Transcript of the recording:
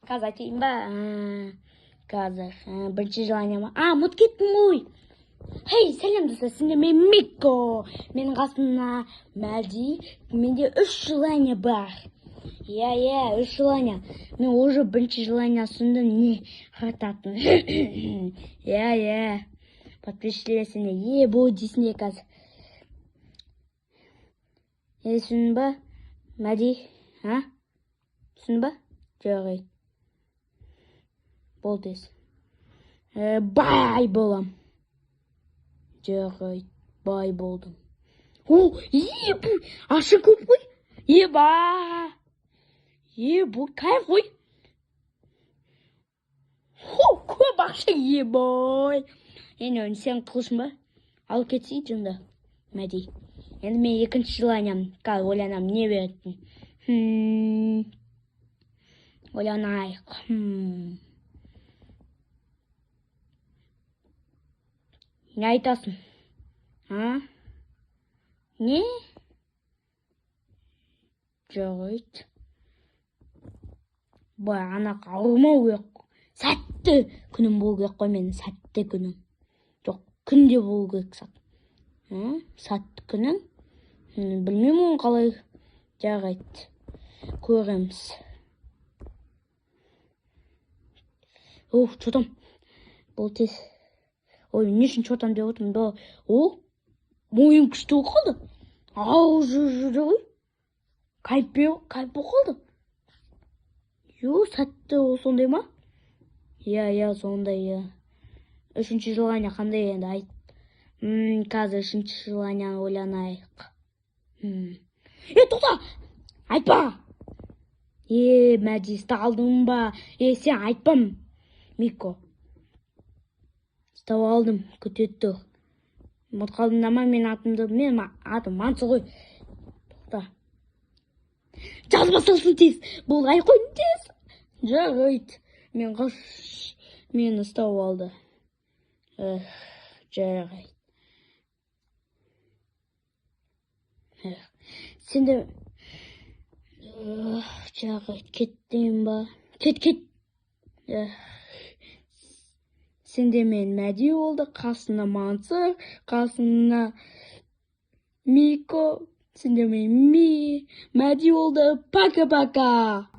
Қазір айтайын ба? Қазір бірінші желание ма? А, ұмытып кеттім ғой. Хей, сәлем, достар, сендермен Мико. Менің қасымда Мәди. Менде үш желание бар. Иә, үш желание. Мен уже бірінші желаниясында не қартатын. Иә. Подписчиктер, сендер е бой дейсіңдер қазір. Е, түсіндің ба? Мәди, а? Түсіндің ба? Жоқ, ей. Болды тез. Бай болам. Жоқ, ей, бай болдым. О, е, бұл ақша көп қой. Еба. Е, бұл кайф қой. Хо, көп ақша, ебой. Енді сен қылышың ба? Алып кетсей онда, Мәди. Енді мен екінші желаниям, қазір ойланамын, не беретін. Ойланайық. Не айтасың? А? Не? Жоқ, айт. Бай, ана ауырмау керек. Сәтті күнім болу керек қой менің, сәтті күнім. Жоқ, күнде болу керек сәт. А? Сәтті күнім? Білмеймін оны қалай. Жарайды. Көреміз. Оф, чё там? Бұл тез. Ой, не үшін чё там деп отырмын да? О, мойын күшті болып қалды. Ау, жүр ғой. Кайф болып қалды. Ё, сәтті ол сондай ма? Иә, сондай, иә. Үшінші желание қандай енді айт. Қазір үшінші желанияны ойланайық. Е, тоқта! Айтпа! Е, Мәди, ұсталдың ба? Е, сен айтпам, Мико. Ұстап алдым, күте тұр. Ұмытып қалдың ма менің атымды? Менің атым Мансұр ғой. Тоқта. Жазба салсын тез. Бұл ай қой тез. Жарайды. Мен қаш, мені ұстап алды. Эх, жарайды. Эх, сен де... Эх, жарайды, кеттім ба? Кет, кет. Эх. Сенде мен Мәди болды, қасына Мансұр, қасына Мико, сенде мен Мәди болды. Пока-пока.